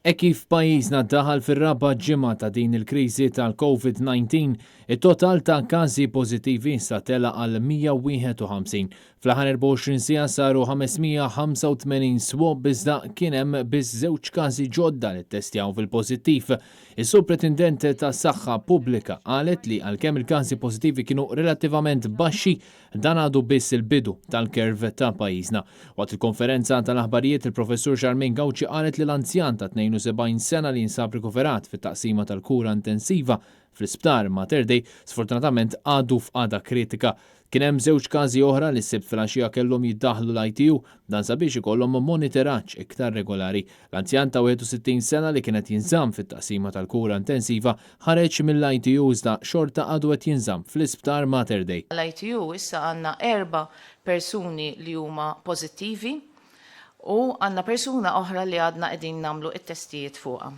Hekk kif pajjiżna daħal fir-raba' ġimgħa ta' din il-kriżi tal-Covid-19, it-total ta' każi pożittivi issa tela' għal 151. Fl-aħħar 24 siegħa saru 585 swab iżda kien hemm biss żewġ każi ġodda li ttestjaw fil-pożittiv. Is-Supretindent tas-Saħħa Pubblika qalet li għalkemm il-każi pożittivi kienu relattivament baxxi, Dan għadu biss il-bidu tal-curve ta' pajjiżna. Waqt il-konferenza tal-aħbarijiet il-Professur Charmaine Gauci qalet li l-anzjan ta' 72 sena li jinsab rikoverat fit-taqsima tal-kura intensiva fl-Isptar Mater Dei sfortunatament għadu f'qagħda kritika. Kien hemm żewġ każi oħra li s-Sibt filgħaxija kellhom jiddaħħlu l-ITU, dan sabiex ikollhom moniteraġġ iktar regolari. L-anzjan ta' 61 sena li kien qed jinżamm fit-taqsima tal-kura intensiva Ħareġ mill-ITU iżda xorta għadu qed jinżamm fl-Isptar Mater Dei. L-ITU issa għandna erba' persuni li huma pożittivi u għandna persuna oħra li għadna qegħdin nagħmlu t-testijiet fuqha.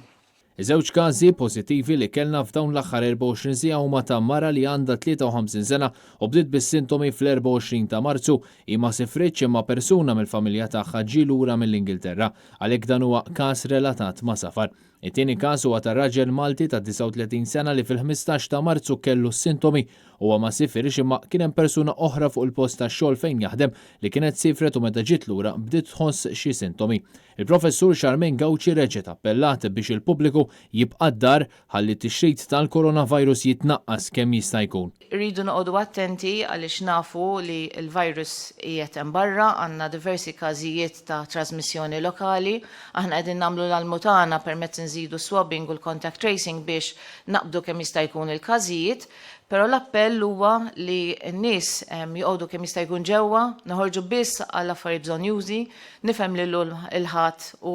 Iż-żewġ każi pożittivi li kellna f'dawn l-aħħar 24 siegħa huma ta' mara li għandha 53 sena u bdiet bis-sintomi fl-24 ta' Marzu. Hi ma sifritx imma persuna mill-familja tagħha ġie lura mill-Ingilterra. Għalhekk dan huwa każ relatat ma' safar. It-tieni każ huwa ta' raġel Malti ta' 39 sena li fil-15 ta' Marzu kellu s-sintomi. Huwa ma sifirx imma kien hemm persuna oħra fuq il-post tax-xogħol fejn jaħdem li kienet siefret u meta ġiet lura bdiet tħoss xi sintomi. Il-Professur Charmaine Gauci reġgħet appellat biex il-pubbliku jibqa' d-dar ħalli t-tixrid tal-coronavirus jitnaqqas kemm jista' jkun. Irridu noqogħdu attenti għaliex nafu li l-virus qiegħed hemm barra, għandna diversi każijiet ta' trażmissjoni lokali. Aħna qegħdin nagħmlu l-almu tagħna permezz inżidu s-swabbing u l-contact tracing biex naqbdu kemm jista' jkun il-każijiet, però l-appell huwa li n-nies joqogħdu kemm jista' jkun ġewwa, noħorġu biss għal affarijiet bżonnjużi. Nifhem li llum il-Ħadd u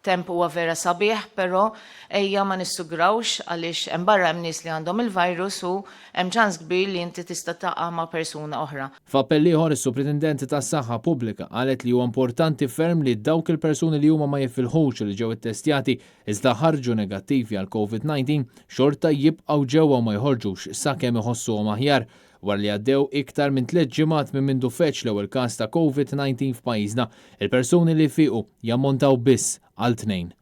Temp huwa vera sabiħ però ejja ma nissugrawx għaliex hemm barra hemm nies li għandhom il-virus u hemm ċans kbir li inti tista' taqa' ma' persuna oħra. F'appell ieħor is-Supritendent tas-Saħħa Pubblika qalet li huwa importanti ferm li dawk il-persuni li huma ma jifilħux u li ġew ittestjati iżda ħarġu negattivi għall-Covid 19 xorta jibqgħu ġewwa u ma joħorġux sakemm iħossuhom aħjar Wara li għaddew iktar minn tliet ġimgħat minn mindu feġġ l-ewwel każ ta' Covid 19 f'pajjiżna, il-persuni li fiequ jammontaw biss għal tnejn.